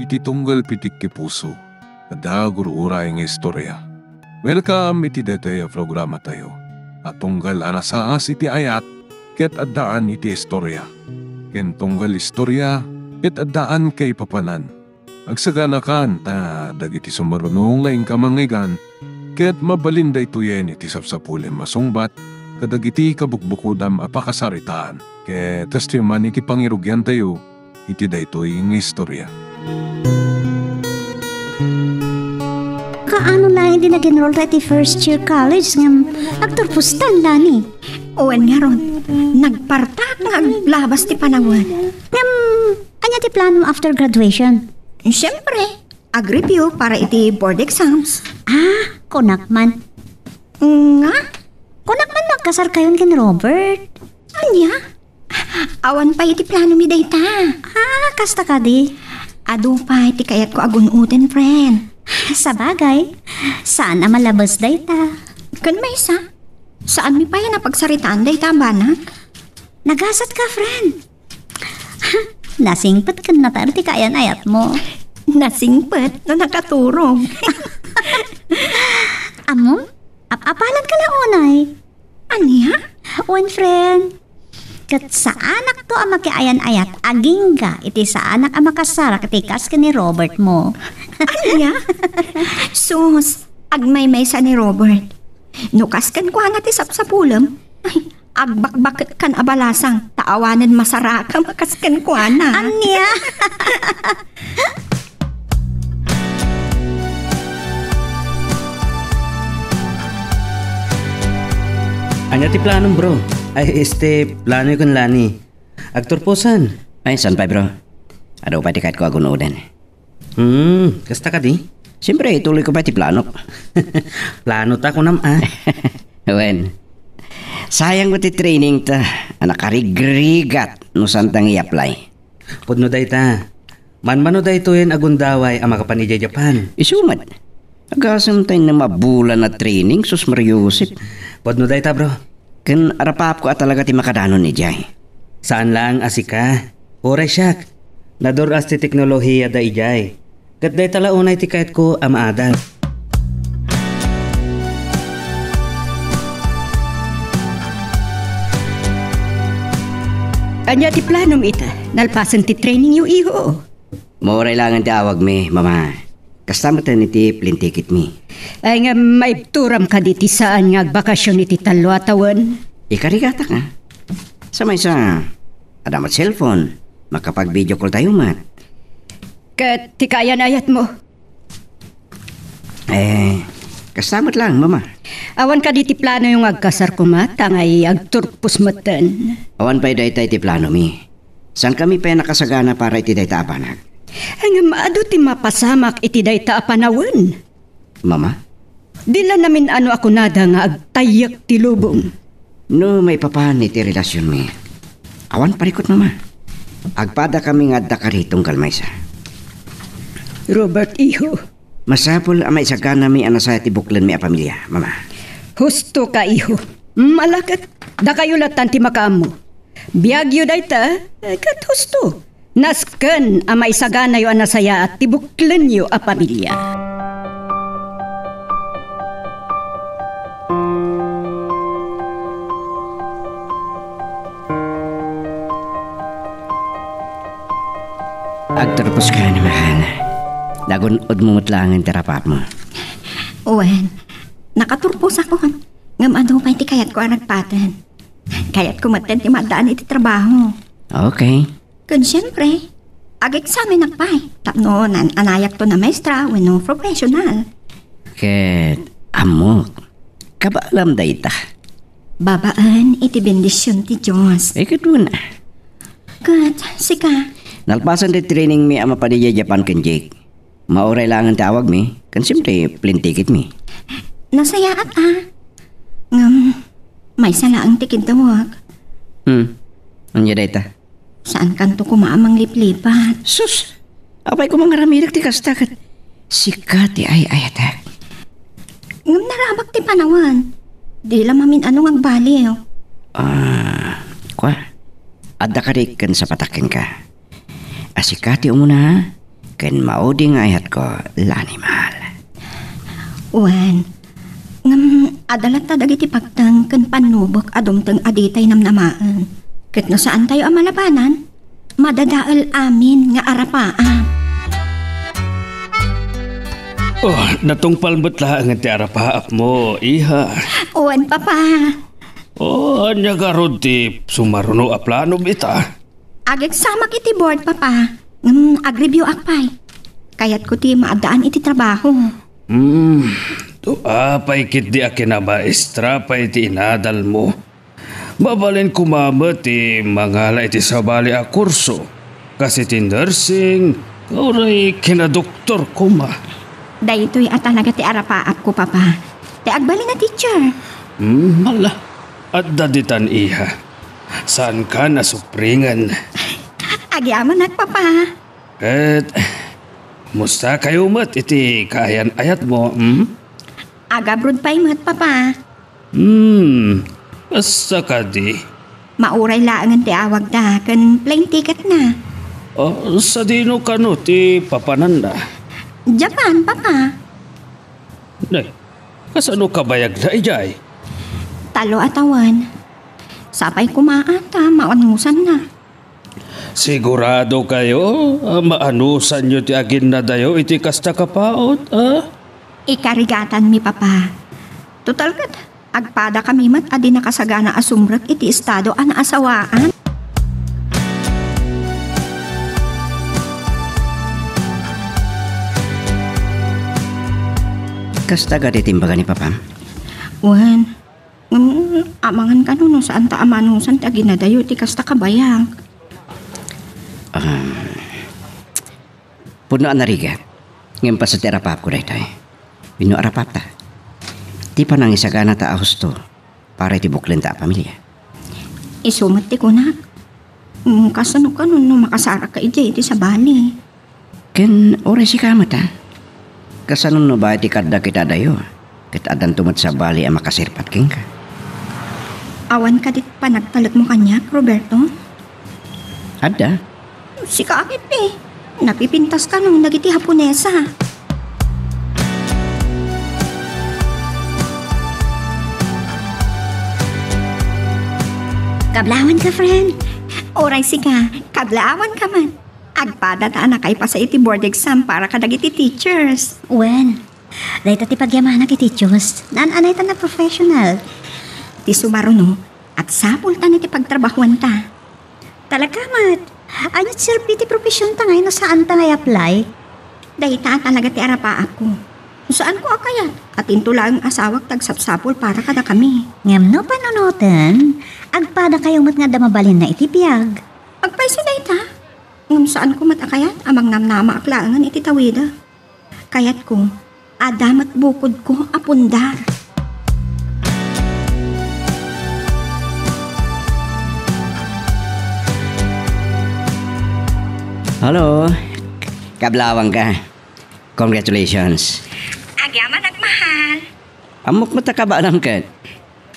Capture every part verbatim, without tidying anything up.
Ti tunggal pitik ti puso, adda gur-uray nga istorya. Welcome iti daytoy a programatayo a tunggal a nasaas iti ayat ket addaan iti istorya, ken tunggal istorya ket addaan kaipapanan. Agsaganakan ta dagiti sumaruno nga inka mangngeggan ket mabalin daytoyen iti sapsapulem a sungbat kadagiti kabukbukodam a pakasaritaan. Ket kastoy man iti pangirugiantayo iti daytoy nga istorya. Kaano laeng ti nag-enroll ta iti first year college ngem agturpostan, Lani? Wen ngarud, nagpartak nga aglabas ti panawen. Ngem, ania ti plano after graduation? Siyempre, ag-review para iti board exams. Ah, kunak man. Nga? Kunak man no agkasarkayon ken Robert. Ania? Awan pay iti planomi dayta. Ah, kasta kadi? Adu pay ti kayatko a gun-oden, friend. Sabagay, saan a malabes dayta. Ken maysa, saanmi pay a napagsaritaan dayta a banag. Nagasat ka, friend. Nasingpet ken natar ti kaayan-ayatmo. Nasingpet no nakaturog. Ammom, ap-apalan ka la unay. Ania? Wen, friend. Ket saanakto a makiayan-ayat agingga iti saanak a makasarak iti kas ken ni Robert mo. Ania? Sus, agmaymaysa ni Robert. No kas kenkuana ti sapsapulem, ay, agbakbaketkan a balasang ta awanen masarakam a kas kenkuana. Ania? Ania ti planom, bro? Ay, este, plano ken Lani. Agturposan. Ay, saan pay, bro? Adu pay ti kayatko a gun-oden. Hmm, kasta kadi? Siyempre, ituloyko pay ti planok. Plano ta, kunam, a. Wen. Sayang met ti training ta a nakarigrigat no saanta nga i-apply. Pudno dayta. Manmano daytoyen a gundaway a makapan idiay Japan. Isu met. Agasem ta innem a bulan a training, sus, Maria Josep. Pudno dayta, bro. Ken arapapko a talaga ti makadanon idiay. Saan laeng a sika. Uray siak. Nadur-as ti teknolohia da idiay. Ket dayta la unay ti kayatko a maadal. Ania ti planom ita, nalpasen ti trainingyo, iho? Mauray laengen ti awagmi, Mama. Kasta met iti plane ticketmi. Ay, ngem maibturam kadi ti saan nga agbakasyon iti tallo a tawen? Ikarigatak, a. Sa maysa, adda met cellphone. Makapag-video call tayo met. Ket ti kaayan-ayatmo? Eh, kasta met laeng, Mama. Awan kadi ti planoyo nga agkasar koma, ta ngay agturpos metten? Awan pay dayta iti planomi. Saankami pay a nakasagana para iti dayta a banag. Ngem adu ti mapasamak iti dayta a panawen. Mama? Di la namin-ano a kunada nga agtayyek ti lubong. No maipapan iti relasionmi, awan parikut, Mama. Agpadakami nga adda kari tunggal maysa. Robert, iho. Masapul a maisaganami a nasayaat ti buklenmi a pamilia, Mama. Husto ka, iho. Malaket, dakayo latan ti makaammo. Biagyo dayta, eh, ket husto. Nasken a maisaganayo a nasayaat ti buklenyo a pamilia. Agturpos ka, mahal. Nagun-odmo met laengen ti rapapmo. Wen, nakaturposakon. Ngem adu pay ti kayatko a nagpaten. Kayatko metten ti maaddaan iti trabaho. Okay. Ken siempre, ag-examinak pay tapno naan-anayakto a maestra wenno professional. Ket ammok, kabaalam dayta. Babaen iti bendision ti Dios. Eh, ket una. Ket sika? Nalpasen ti trainingmi a mapan idiay Japan ken Jake. Mauray laengen ti awagmi, ken siyempre, plane ticketmi. Nasayaat, a. Ngem, maysa laeng ti kintuak. Hmm. Ania dayta? Saankanto koma a mangliplipat. Sus! Apay koma nga aramidek ti kasta ket sika ti ay-ayatek. Ngem narabak ti panawen. Di la mamin-ano nga agbaliw. Ah, kua? Adda kadi ken sapatak kenka. A sika ti umuna, ha? ken maudi nga ayatko, Lani, mahal. Wen, ngem adda latta dagiti pagteng ken pannubek a dumteng a ditay namnamaen. Ket no saantayo a malabanan, madadael amin nga arapaap. Oh, natungpal met laeng ti arapaapmo, iha. Wen, Papa. Oh, ania ngarud ti sumaruno a planom ita? Ageksamak iti board, Papa. Ngem agreview-ak pay. Kayatko ti maaddaan iti trabaho. Hmm, to apay ketdi a kinamaestra pay ti inadalmo. Mabalin koma met ti mangala iti sabali a kurso, kas iti nursing, uray kinadoktor koma. Daytoy a talaga ti arapaapko, Papa. Ti agbalin a teacher. Hmm, hala. Adda ditan, iha. Saankan a supringen. Agyamanak, Papa. Ket, kumusta kayo met iti kaayan-ayatmo, hmm? Agabrod pay met, Papa. Hmm, kasta kadi? Mauray laengen ti awagda ken plane ticketna. Ah, sadino kano ti papananna? Japan, Papa. Nay, kasano kabayagna idiay? Talo a tawen. Sapay koma ta maanusanna. Sigurado kayo a maanusanyo ti aginnadayo iti kasta kapaut, a? Ikarigatanmi, Papa. Total ket, agpadakami met a di nakasagana a sumrek iti estado a naasawaan. Kasta kadi ti imbaga ni Papam? Wen, mm, amangan kano no saanta a manusan ti aginnadayo iti kasta kabayag. Ah, pudno a narigat. Ngem paset ti arapapko daytoy. Wenno arapapta? Ti panangisagana ta a husto para iti buklenta a pamilia. Isu met ti kunak. Mm, kasano kano no makasarakka idiay iti sabali? Ken uray sika met, a? Kasano no bay ti kaddak ita adayo? Ket addanto met sabali a makasirpat kenka. Awan kadi panagtalekmo kaniak, Roberto? Adda. Sika a ketdi. Napipintas kano dagiti Haponesa. Kablawanka, friend. Uray sika, kablawanka met. Agpada ta a nakaipasa iti board exam para kadagiti teachers. Wen, dayta ti pagyamanak iti Dios. Naan-anayta a professional. Ti sumaruno, agsapulta iti pagtrabahuanta. Talaga met. Ania ti serbi ti profesionta ngay no saanta nga i-apply? Dayta a talaga ti arapaapko. No saanko a kayat, adinto laeng asawak ti agsapsapul para kadakami. Ngem no panunoten, agpadakayo met nga adda mabalinna iti biag. Agpayso dayta? Ngem saanko met a kayat a mangnamnamaak laengen iti tawida. Kayatko, adda met bukodko a pundar. Hello. Kablawangka. Congratulations. Agyamanak, mahal. Ammok met a kabaanam ket.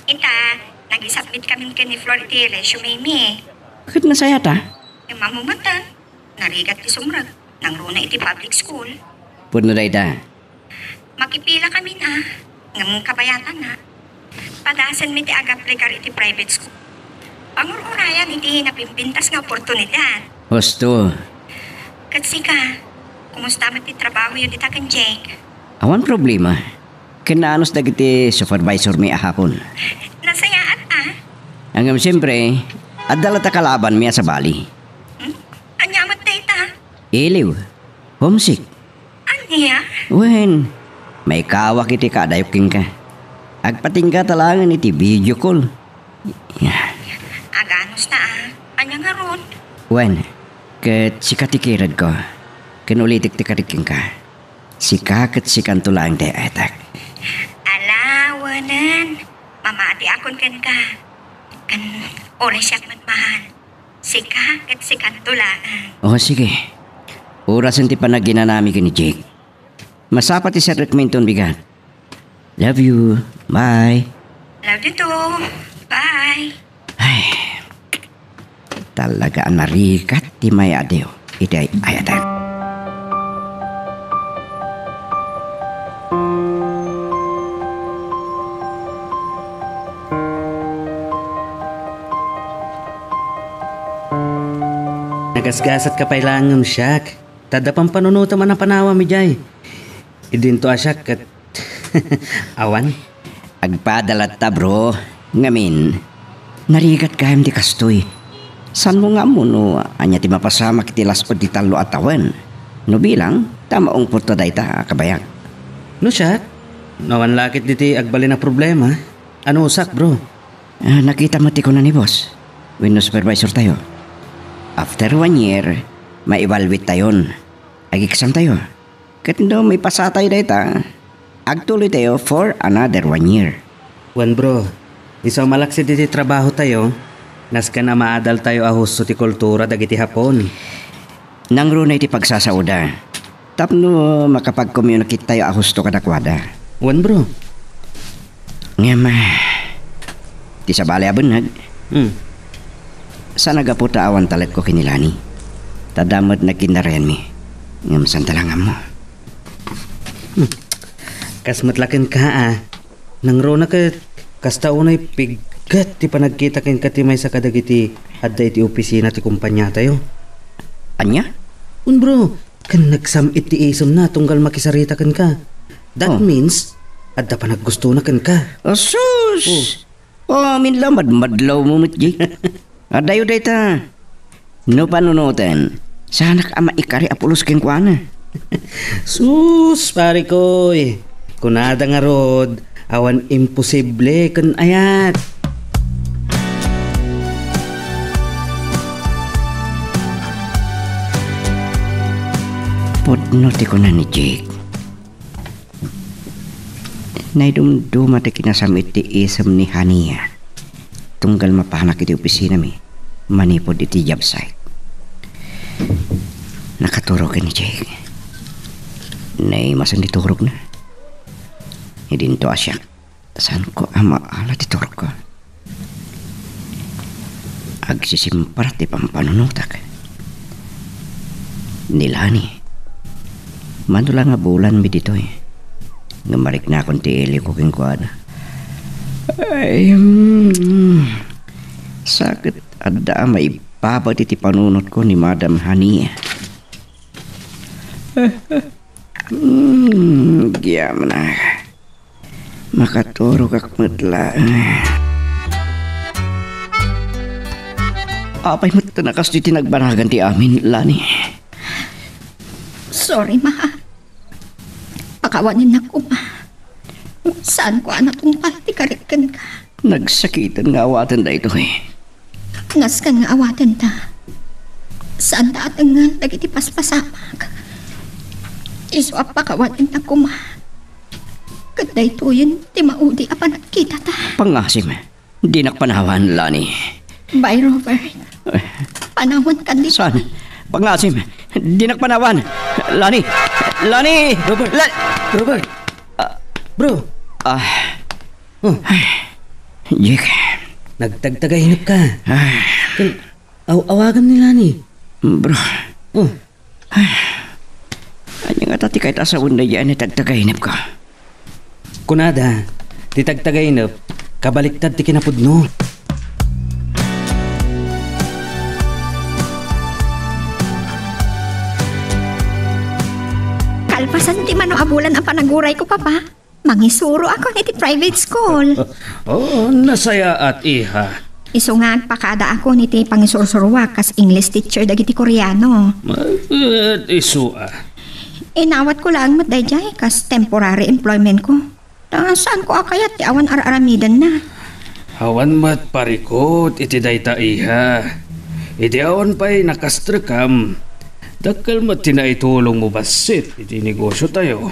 Ita, nag-isubmit kamin ken ni Flor iti resume mi. Ket nasayata? Ngem ammo met, a. Narigat ti sumrek. Nangruna iti public school. Pudno dayta. Makipila kamin, a. Ngem kabayatanna, padasenmi ti agaplikar iti private school. Pangur-urayan iti napimpintas nga oportunidad. Husto. Ket sika, kumusta met ti trabahoyo dita ken Jake? Awan problema. Ken naanus dagiti supervisormi a Hapon. Nasayaat, a. Ngem siempre, adda latta kalabanmi a sabali. Hmm? Ania met dayta? Iliw. Homesick. Ania? Wen, maikawak iti kaadayok kenka. Agpatingga ta laengen iti video call. Aganus ta, a. Ania ngarud? Wen, ket sika ti kiredko. Ken ulitek ti karit kenka. Sika ket sikanto laeng ti ay-ayatek. Ala, wenen. Mamatiakon kenka. Ken uray siak met, mahal. Sika ket sikanto laeng. O, sige. Orasen ti panaginanami ken ni Jake. Masapa ti serrekmi inton bigat. Love you. Bye. Love you too. Bye. Ay, talaga a narigat ti mayadiw iti ay-ayatek. Nagasgasatka pay laeng ngem siak. Ta adda pampanunotem a napanawam idiay. Idinto a siak ket awan. Agpada latta, bro. Ngamin, narigat gayam ti kastoy. Saanmo nga ammo no ania ti mapasamak iti las-ud ti tallo a tawen? No bilang, ta maungpot ta dayta a kabayag. No siak, no awan la ket diti agbalin a problema, anusak, bro? Ah, nakita met ti kuna ni boss wenno supervisor tayo. After one year, ma-evaluate tayon. Ag-exam tayo. Ket no maipasatayo dayta, agtuloytayo for another one year. Wen, bro, isu a malaksid iti trabahotayo, nasken a maadaltayo a husto ti kultura dagiti Hapon. Nangruna iti pagsasaoda tapno makapag-communicate tayo a husto kadakuada. Wen, bro. Ngem, ah, ti sabali a benneg, Hmm. saan a gapu ta awan talekko ken ni Lani. Ta adda met nagkinnarayanmi. Ngem saanta la nga ammo. Hmm. Kas met la kenka, ah. Nangruna ket kasta unay pigget ti panagkita kenka ti maysa kadagiti adda iti opisina ti kompaniatayo. Ania? Un, bro, ken nagsam-it ti isemna tunggal makisarita kenka. That Oh. means, adda panaggustona kenka. Asus! Oh. Oh, amin la madmadlawmo met, Jake. Adayo dayta. No panunoten, saanak a maikari a pulos kenkuana. Sus, parikoy. Kunada ngarud, awan imposible ken ayat. Pudno ti kuna ni Jake. Naidumduma ti kinasam-it ti isem ni Hania tunggal mapanak iti opisinami manipud iti job site. Nakaturog ni Jake. Naimasen ti turogna. Idinto a siak, saanko a maala ti turogko. Agsisimpar ti pampanunotak. Ni Lani, mano la nga bulanmi ditoy, ngem mariknakon ti iliwko kenkuana. Ay, mm, saket adda a maibaba ti panunotko ni Madam Hania. Mm, agyamanak. Makaturogak met laeng. Apay met ta nakastoy ti nagbanagan ti amin, Lani? Sorry, ma. Pakawanennak koma. Saanko a natungpal ti karit kenka. Nagsakiten nga awaten daytoy. Nasken nga awatenta. Saanta a tengngen dagiti paspasamak. Isu a pakawanennak koma. Ket daytoyen ti maudi a panagkitata. Pangasim, dinak panawan, Lani. Bye, Robert. Eh. Panawankan ditoy. Saan? Pangasim, dinak panawan. Lani! Lani! Robert! La- Robert! Ah. Bro! Ah. Oh. Jake. Nagtagtagainep ka. Ah. Ken aw-awagam ni Lani. Bro. Oh. Ania ngata ti kayat a sawen daydiay a nagtagtagainep ka? Kunada, ti tagtagainep, kabaliktad ti kinapudno. Kalpasan ti mano a bulan a panagurayko, Papa. Mangisuroakon iti private school. Oo, nasayaat, iha. Isu nga agpakadaakon iti pangisursuruak kas English teacher dagiti Koreano. Ket isu a. Inawatko laeng met daydiay kas temporary employmentko. Ta saanko a kayat ti awan ar-aramidenna. Awan met parikut iti dayta, iha. Idi awan pay nakastrekam, dakkel met ti naitulongmo bassit iti negosiotayo.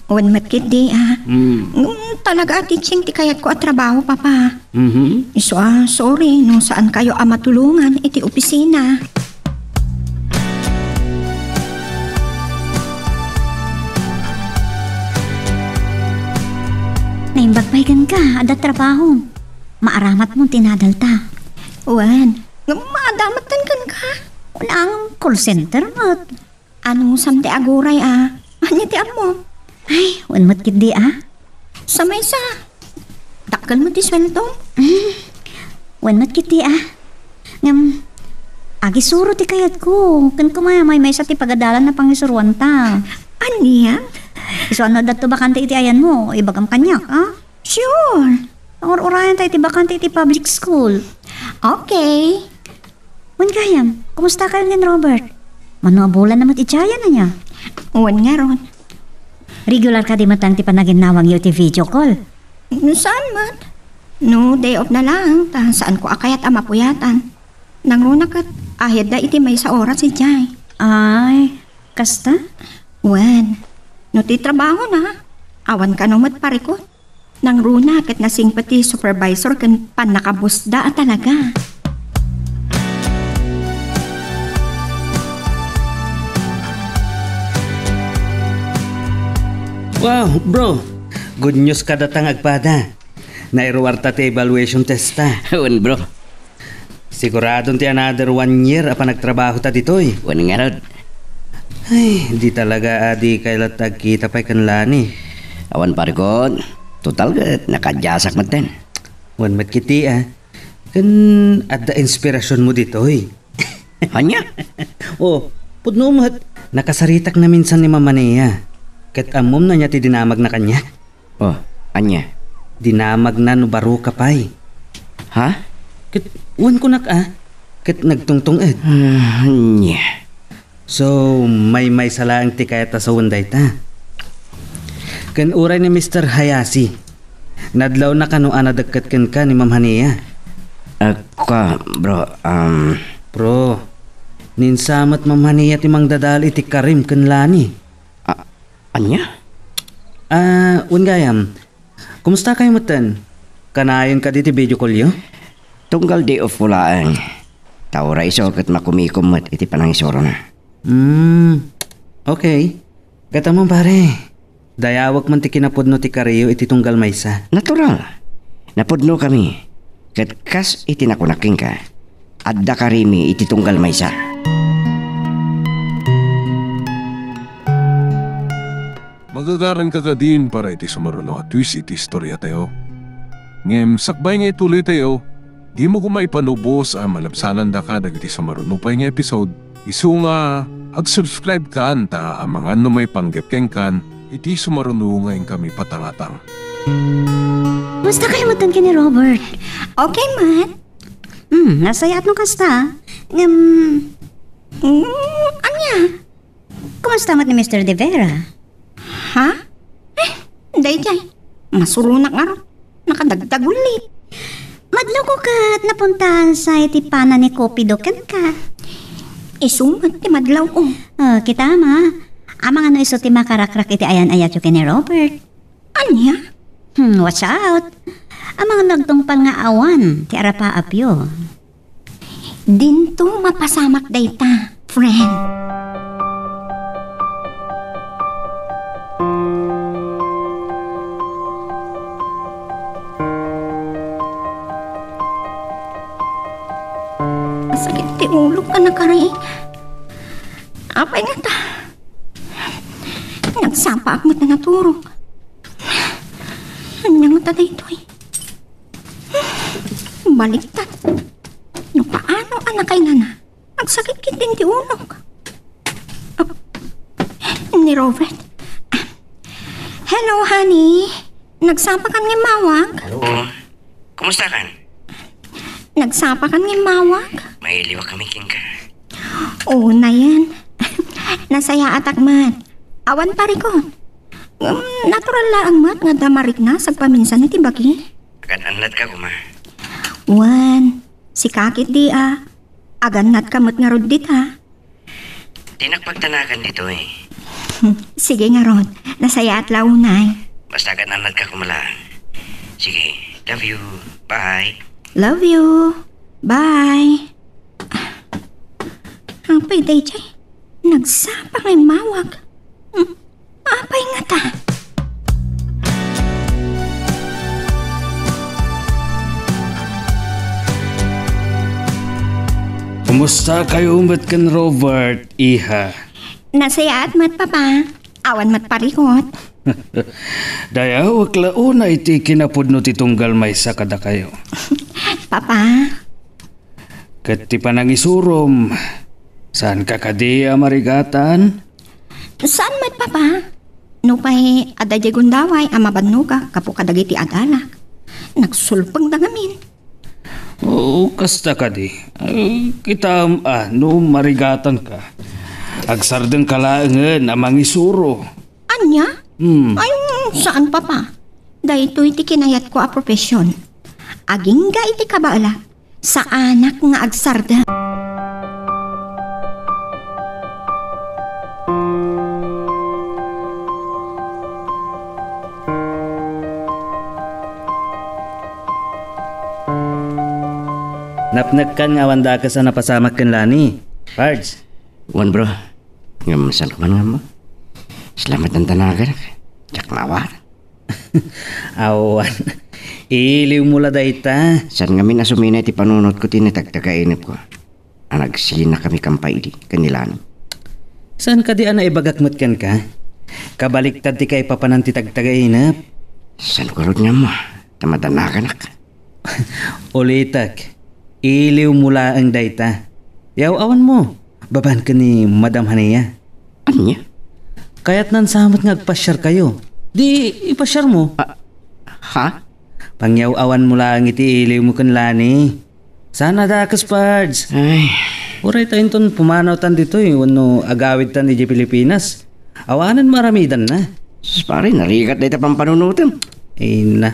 Wen met ketdi a. Hmm. Mm, talaga a teaching ti kayatko a trabaho, Papa. Mhm. Isu a, sorry no saankayo a matulongan iti opisina. Naimbag pay kenka, adda trabaho. Maaramatmo ti nadalta. Wen, ngem maadamattan kenka. Kunam, call center met. Anusam ti aguray a? Ania ti ammom? Ay, wen met ketdi a? Sa maysa, dakkel met ti sueldom? Mm, wen met ketdi a? Ngem, Agisuro ti kayatko. Ken kuma, maymaysa ti pagadalan a pangisuroanta. Ania? Isu a no adda bakante iti ayanmo, ibagam kaniak, a? Sure. Pangur-urayanta iti bakante iti public school. Okay. Wen gayam, kumustakayon ken Robert? Mano a bulanna met idiayen, ania? Wen ngarud. Regular kadi met laeng ti panaginnawangyo iti video call? No saan met. No day off na laeng, ta saanko a kayat a mapuyatan. Nangruna ket ahead da iti maysa oras idiay. Ay, kasta? Wen, no ti trabahona, awan kano met parikut. Nangruna ket nasingpet ti supervisor ken pannakabusda a talaga. Wow, bro! Good news kadata nga agpada. Nairuarta ti evaluation testa. Wen, bro. Siguradon ti another one year a panagtrabahota ditoy. Wen ngarud. Ay, di talaga a dikay latta agkita pay ken Lani. Awan parikut. Total ket nakaadyasak metten. Wen met ketdi a. Ken adda inspirasionmo ditoy. Ania? O, pudno met. Nakasaritak naminsan ni Mama Nia. Ket ammom ania ti dinamagna kaniak? O, ania? Dinamagna no baro ka pay. Ha? Ket wen kunak a, ket nagtungtung-ed. Ah, ania? So, maymaysa laeng ti kayat a sawen dayta. Ken uray ni Mister Hayashi, nadlawna kano a nadekket kenka ni Ma'am Hania? Ah, kua, bro, um, Bro, ni insa met Ma'am Hania ti mangdadael iti karim ken Lani. A-, ania? Ah, wen gayam, kumustakayo metten? Kanayon kadi ti video call-yo? Tunggal day off-ko laeng. Ta uray isu ket makumikom met iti panangisurona. Hmm, okay. Ket ammom, pare, dayawek man ti kinapudno ti kariyo iti tunggal maysa. Natural. Napudnokami. Ket kas iti nakunak kenka, adda karimi iti tunggal maysa. Magagaranka kadin para iti sumaruno a twist iti istoriatayo. Ngem sakbay nga ituloytayo, dimo koma ipanubos a malabsanandaka dagiti sumaruno pay nga episode. Isu nga, ag-subscribe kan ta amangan no maipanggep kenkan iti sumaruno nga inkami patangatang. Kumustakayo metten ken ni Robert? Okay met. Hmm, nasayaat no kasta. Ngem, mm, ania? Kumusta met ni Mister De Vera? Ha? Eh, daydiay. Masuronak ngarud. Nakadagdagulli. Madlawko ket napuntaansa iti pana ni Cupido kenka. Isu met ti madlawko. Ah, kitam a. Amangan no isu ti makarakrak iti ayan-ayatyo ken ni Robert. Ania? Hmm, watch out. Amangan no agtungpal nga awan ti arapaapyo. Dinto mapasamak dayta, friend. Masakit ti ulok a nakariing. Apay ngata? Nagsapaak met a naturog. Ania ngata daytoy? Baliktad. No paano a nakailana? Agsakit ketdin ti ulok. Ah, ni Robert. Hello, honey. Nagsapakan nga immawag? Hello. Kumusta kan? Nagsapakan nga immawag? Mailiwak kami kenka. Oo, nayen. Nasayaatak met. Awan parikut. Um, natural laeng met nga adda marikna sagpaminsan iti bagi. Agan-annatka koma. Wen, sika ketdi a. Agannatka met ngarud dita. Dinak pagtanagan ditoy. Sige ngarud, nasayaat la unay. Basta agan-annatka koma laeng. Sige, love you. Bye. Love you. Bye. Apay daydiay? Nagsapa nga immawag. Hmm. Apay ngata? Kumusta kayo met ken Robert, iha? Nasayaat met, Papa. Awan met parikut. Dayawek la unay ti kinapudno ti tunggal maysa kadakayo. Papa, Ket ti panangisurom, saanka kadi a marigatan? Saan met, Papa? Nupay adda diay gundaway a mabannogak gapu kadagiti adalak, nagsulpengda ngamin. Oo, kasta kadi. Eh, kitaem a no marigatanka, agsardengka laengen a mangisuro. Ania? Hmm. Ay, saan, Papa. Daytoy ti kinayatko a profesyon. Agingga iti kabaelak, saanak nga agsardeng. Napnekkan nga awan dakes a napasamak ken Lani, Pards. Wen, bro. Ngem saan ko man nga ammo. Salamat, dandanaganak. Diak naawatan. Awan. Iliwmo la dayta. Saan ngamin a suminay ti panunotko ti nagtagtagainepko a nagsinakami kampay idi ken ni Lani. Saan kadi a naibagak met kenka? Kabaliktad ti kaipapanan ti tagtagainep. Saan ko ngarud nga ammo? Ta madanaganak. Ulitek, iliwmo laeng dayta. Yaw-awanmo, babaen ken ni Madam Hania. Ania? Kayatnan sa met nga agpasiarkayo. Di ipasiarmo. Ah, ha? Pangyaw-awanmo laeng iti iliwmo ken Lani. Saan a dakes, Pards. Ay. Uray ta inton pumanawtan ditoy wenno agawidtan idiay Pilipinas, awanen maaramidanna. Sus, pare, narigat dayta pampanunotem. Ay na.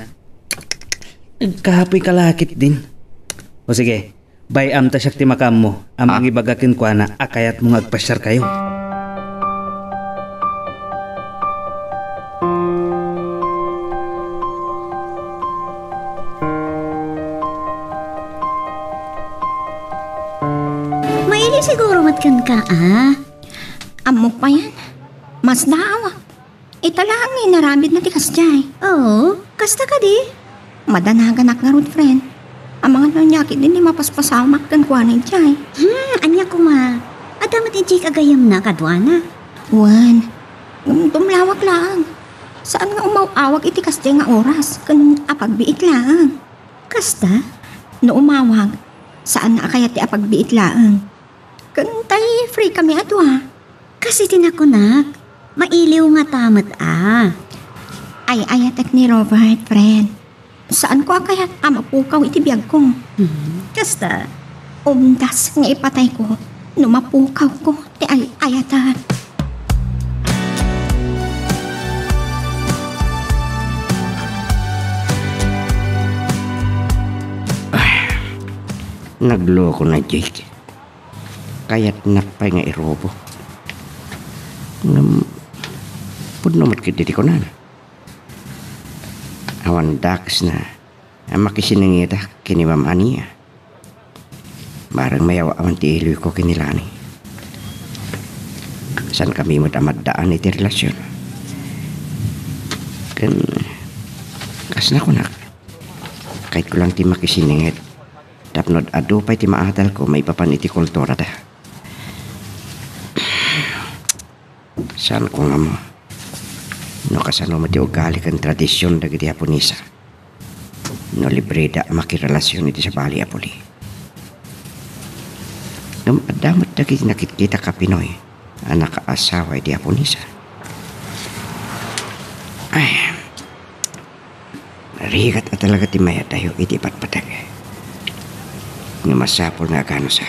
Nagkapoyka la ketdin. O sige, bay-am ta siak ti makaammo a Ah. mangibaga kenkuana a kayatmo nga agpasiarkayo. Maili siguro met kenka, a? Ammok payen. Masdaawak. Ita laeng nga inaramidna ti kasdiay. Oo, kasta kadi? Madanaganak ngarud, friend. Amangan no ania ketdin ti mapaspasamak kenkuana idiay. Hmm, ania koma? Adda met idiay gagayyemna kaduana. Wen, ngem tumlawak laeng. Saan nga umaw-awag iti kasdiay nga oras ken apagbiit laeng. Kasta? No umawag, saan a kayat ti apagbiit laeng. Ken tay free kami a dua. Kas iti nakunak, mailiw ngata met a. Ay-ayatek ni Robert, friend. Saanko a kayat a mapukaw iti biagko. Hmm, kasta? Umdas nga ipatayko no mapukawko ti ay-ayatek. Ay, nagloko na, Jake. Kayatnak pay nga irubo. Ngem, pudno met ketdi ti kunana. Awan dakesna a makisinengetak ken ni Ma'am Ania. Bareng mayaw-awan ti iliwko ken ni Lani. Saan kami met a maddaan iti relasion. Ken, kas nakunak, kayatko lang ti makisinenget tapno adu pay ti maadalko maipapan iti kulturada. Saanko nga ammo no kasano met ti ugali ken tradision dagiti Aponisa no libreda a makirelasion iti sabali a puli. Ngem adda met dagiti nakitkitak a Pinoy a nakaasawa iti Aponisa. Ay, rigat a talaga ti mayadayo iti patpateg. Nga masapul nga aganusak.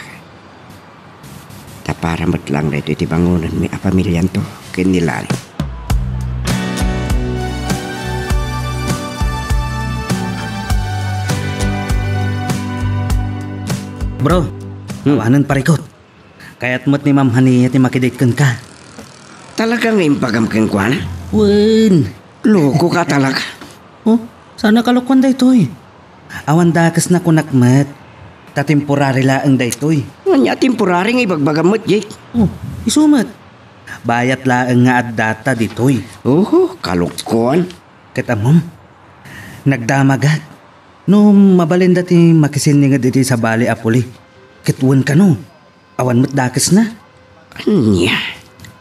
Ta para met lang daytoy ti bangonenmi a pamilianto ken ni Lani. Bro, Hmm. awanen parikot. Kayat met ni Ma'am Hania ti makidate kenka. Talaga nga imbagam kenkuana? Wen. Loko ka talaga. Oh, saan a kalokoan daytoy? Awan dakes nakunak met. Ta temporary laeng daytoy. Ania a temporary nga ibagbagam met, Jake? Oh, isu met. Bayat laeng nga addata ditoy. Oho, kalokoan. Ket ammom, nagdamagak no mabalinda ti makisinninged iti sabali a puli. Ket wen kano, awan met dakesna. Ania?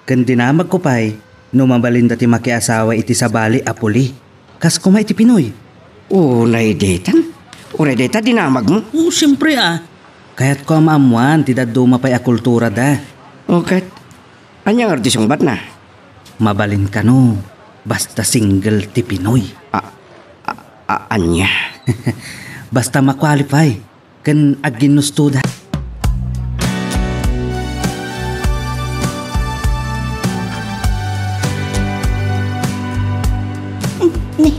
Ken dinamagko pay no mabalinda ti makiasawa iti sabali a puli, kas koma iti Pinoy. Unay ditan? Uray dayta dinamagmo? Oo, siempre a. Kayatko a maammoan ti dadduma pay a kulturada. O ket, ania ngarud ti sungbatna? Mabalin kano, basta single ti Pinoy. A, a, ania? Basta ma-qualify ken agginnustoda. Ni,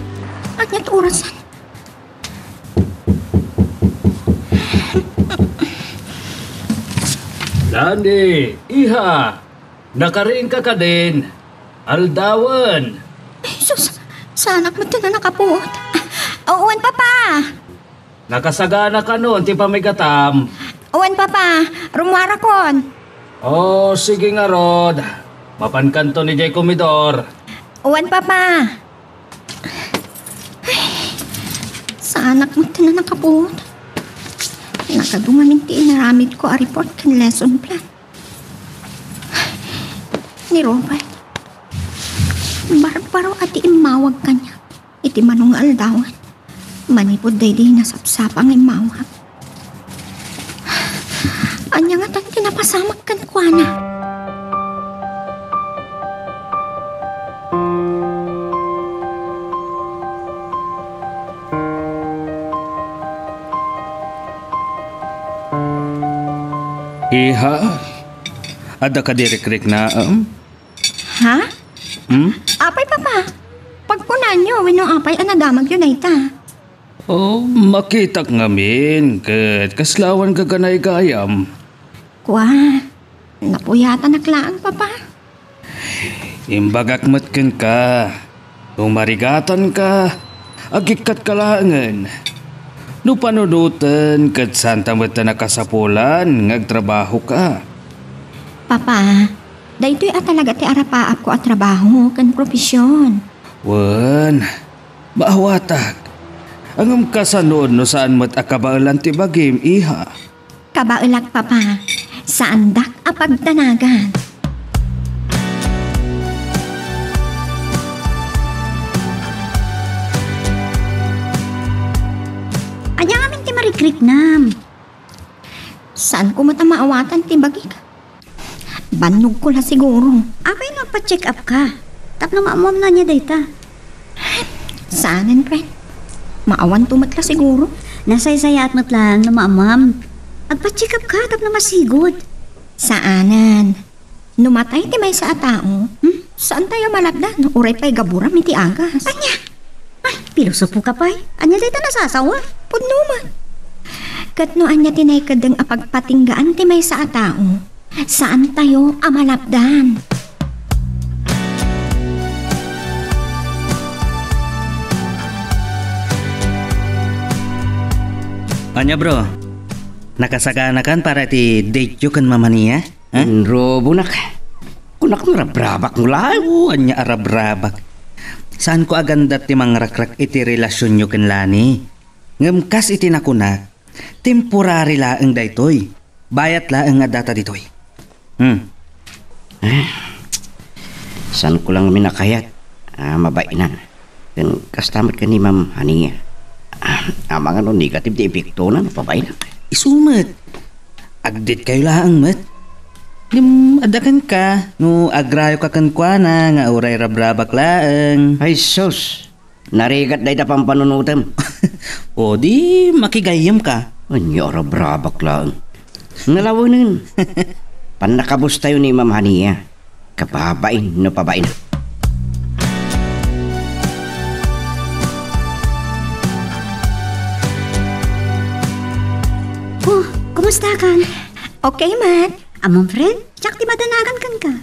ania ti orasan? Lani, iha, nakariingka kadin? Aldawen. Ay, sus, saanak met ti nanakaput. Wen, Papa. Nakasagana kanon ti pamigatam? Wen, Papa, rummuarakon. O, sige ngarud. Mapankanton idiay komedor. Wen, Papa. Ay, saanak met ti nanakaput. Nakadu ngamin ti inaramidko a report ken lesson plan. Ni Robert, barbaro a ti immawag kaniak iti mano nga aldawen, manipud daydi nasapsapa nga immawag. Ania ngatan ti napasamak kenkuana? Iha, adda kadi rikriknaem? Ha? Hmm? Apay, Papa? Pagkunanyo, wenno apay a nadamagyo dayta? O, makitak ngamin, ket kasla awan gaganaygayam. Kua, napuyatanak laeng, Papa. Imbagak met kenka, no marigatanka, agikkatka laengen. No panunoten, ket saanta met a nakasapulan nga agtrabahoka. Papa, daytoy a talaga ti arapaapko a trabaho ken profesion. Wen, maawatak. Ngem kasano no saan met a kabaelan ti bagim, iha? Kabaelak, Papa. Saandak a pagdanagan. Ania ngamin ti marikriknam? Saanko met a maawatan ti bagik. Bannogko la siguro. Apay no agpa-check up ka? Tapno maammoam no ania dayta. Saanen, friend. Maawanto met la siguro. Nasaysayaat met laeng no maammoam. Agpa-check up ka tapno masigud. Saanen. No matay ti maysa a tao, hmm? Saantayo a malapdan, uray pay gaburam iti agas. Ania? Ay, pilosopo ka pay. Ania dayta nasasawa? Pudno man. Ket no ania ti naikeddeng a pagpatinggaan ti maysa a tao, saantayo a malapdan. Ania, bro? Nakasaganakan para ti date yo ken Ma'am Hania? Ha? Inrubonak. Kunak nga rabrabak mo laeng. Oo, ania a rabrabak. Saanko a gandat ti mangrakrak iti relasionyo ken Lani. Ngem kas iti nakunak, temporary laeng daytoy. Bayat laeng nga data ditoy. Hmm. Eh, saanko lang minakayat a mabainan. Ken kasta met ken ni Ma'am Hania. Ah, amangan no negative ti epektona no pabainak. Isu met. Agdetkayo laeng met. Ngem adda kenka, no agrayoka kenkuana nga uray rabrabak laeng. Ay sus, narigat dayta pampanunotem. O di makigayyemka. Ania a rabrabak laeng. Nalawenen. Pannakabustayo ni Ma'am Hania. Kababain no pabain. Oh, kumusta kan? Okay, Mat. Ammom, friend, siak ti madanagan kenka.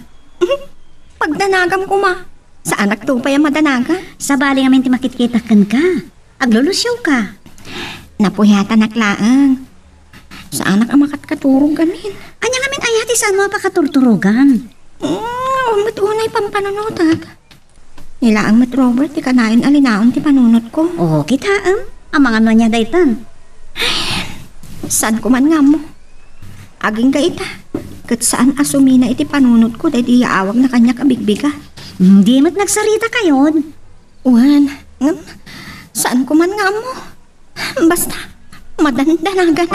Pagdanagam koma. Saanak to pay a madanagan. Sabali ngamin ti makitkitak kenka. Aglulusiawka. Napuyatanak laeng. Saanak a makatkaturog amin. Ania ngamin aya ti saanmo a pakaturturogan? Mm, awan met unay pampanunotak. Ni laeng met Robert ti kanayon a linaon ti panunotko. Oo, kitaem. Amangan no ania daytan. Saanko man nga ammo. Agingga ita, ket saan a sumina iti panunotko daydi yaawagna kaniak a bigbigat. Di met nagsarita kayon. Wen, ngem, saanko man nga ammo. Basta, madandanaganak.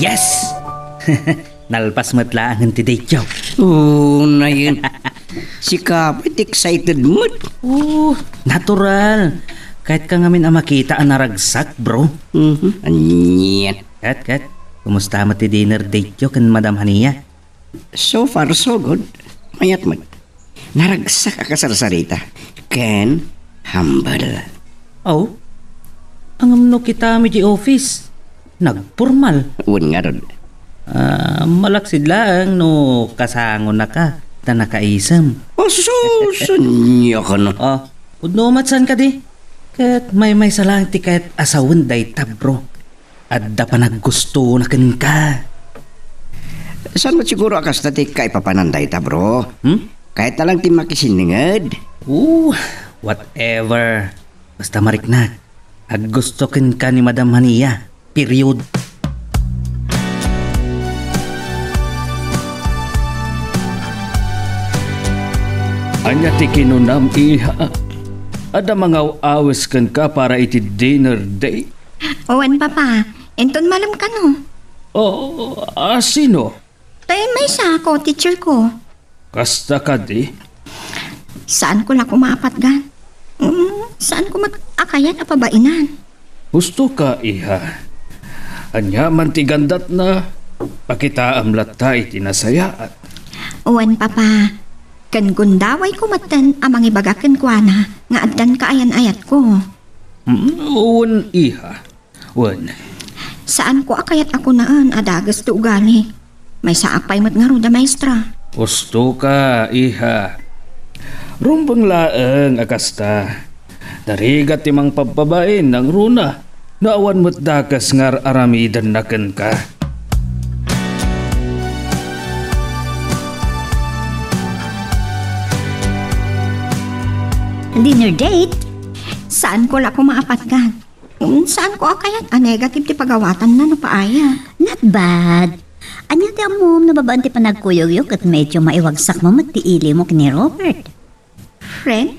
Yes! Nalpas met laengen ti date-yo. Unayen. Sika pay ti excited met. Oh, natural. Kayat ka ngamin a makita a naragsak, bro. Mhm. Anian. Ket, ket, kumusta met ti dinner date-yo ken Madam Hania? So far, so good. Mayat met. Naragsak a kasarsarita. Ken humble. Aw, ngem no kitam iti office, nagpormal. Wen ngarud. Ah, malaksid laeng no kasangonaka ta nakaisem. Oh, sus, ania kano? Oh, pudno met saan kadi. Ket maymaysa laeng ti kayat a sawen dayta, bro. Adda panaggusto na kenka. Saan met siguro a kasta ti kaipapanan dayta, bro? Hmm? Kayatna lang ti makisinninged. Oh, whatever. Basta mariknak, aggusto kenka ni Madam Hania. Period. Ania ti kinunam, iha? Adda mangaw-awes kenka para iti dinner date? Wen, Papa. Inton malem kano. Oh, a sino? Tay maysa a co-teacher ko. Kasta kadi? Saanko la koma a patgan. Mm, saanko met a kayat a pabainan. Husto ka, iha. Ania man ti gandatna, pakitaam latta iti nasayaat. Wen, Papa. Ken gundawayko metten a mangibaga kenkuana nga addan kaayan-ayatko. Mm, wen, iha. Wen. Saanko a kayat a kunaen a dages ti ugali. Maysaak pay met ngarud a maestra. Husto ka, iha. Rumbeng laeng a kasta. Narigat ti mangpabpabain nangruna no awan met dakes nga ar-aramidenna kenka. Dinner date? Saanko la koma a patgan. Mm, saanko a kayat a negative ti pagawatanna no paayat. Not bad. Ania ti ammom no babaen ti panagkuyogyo ket medyo maiwagsakmo met ti ilimo ken ni Robert? Friend?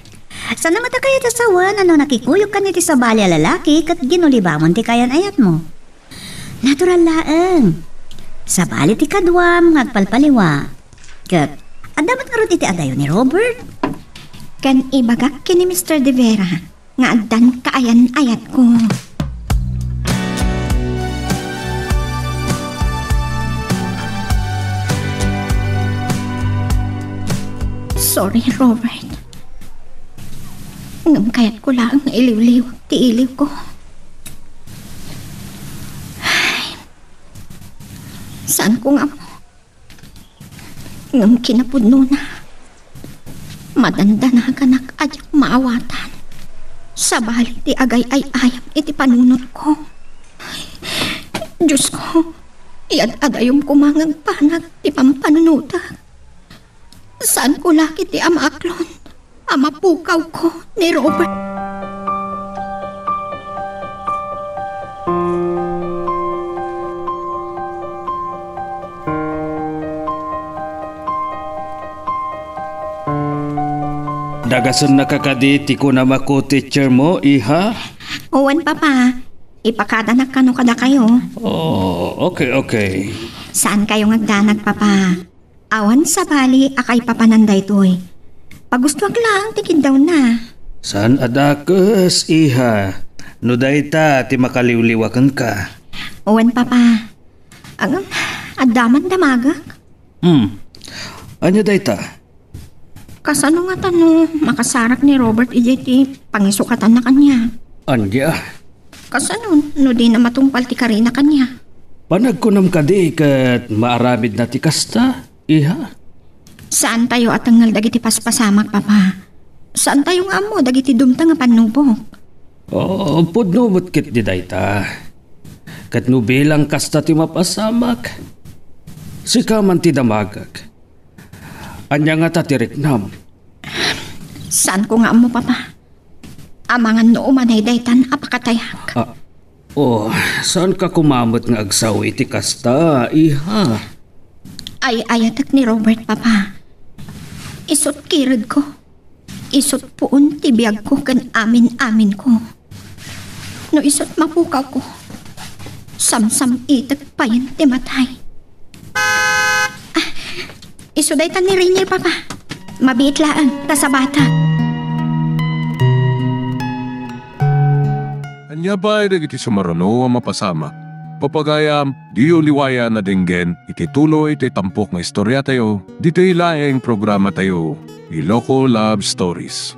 Saan met a kayat a sawen a no nakikuyogkan iti sabali a lalaki ket ginulibamon ti kaayan-ayatmo? Natural laeng. Sabali ti kaduam nga agpalpaliwa. Ket adda met ngarud iti adayo ni Robert? Ken ibagak ken ni Mister De Vera nga addan kaayan-ayatko. Sorry, Robert. Ngem kayatko laeng nga iliwliwak ti iliwko. Ay, saanko nga ammo. Ngem kinapudnona, madandanaganak a diak maawatan. Sabali ti agay-ay-ayam iti panunotko. Diosko, iyad-adayom koma nga agpanag ti pampanunotek. Saanko la ketdi a maaklon a mapukawko ni Robert. Dagasennaka kadi ti kunam a co-teacher mo, iha? Wen, Papa. Ipakadanak kano kadakayo. Oh, okay, okay. Saankayo nga agdanag, Papa. Awan sabali a kaipapanan daytoy. Pagustoak laeng ti kiddawna. Saan a dakes, iha, no dayta ti makaliwliwa kenka. Wen, Papa. Agam, adda man damagek? Hmm. Ania dayta? Kasano ngata no makasarak ni Robert idiay ti pangisukatanna kaniak? Ania? Kasano no dina matungpal ti karina kaniak? Panagkunam kadi ket maaramidna ti kasta, iha? Saantayo a tengngel dagiti paspasamak, Papa. Saantayo nga ammo dagiti dumteng a pannubok. Oh, pudno met ketdi dayta. Ket no bilang kasta ti mapasamak, sika man ti damagek. Ania ngata ti riknam? Saanko nga ammo, Papa. Amangan no umanay daytan a pakatayak. Ah, oh, saanka koma met nga agsao iti kasta, iha? Ay-ayatek ni Robert, Papa. Isut' kiredko. Isut' puon ti biagko ken amin-aminko. No isut' mapukawko, Samsam-itek payen ti matay. Ah, isu dayta ni Rainier, Papa. Mabiit laeng, ta sabata. Ania pay dagiti sumaruno a mapasamak? Papagayam, diyo liwayan a denggen iti tuloy ti tampok nga istoriatayo, ditoy laeng programatayo, Iloko Love Stories.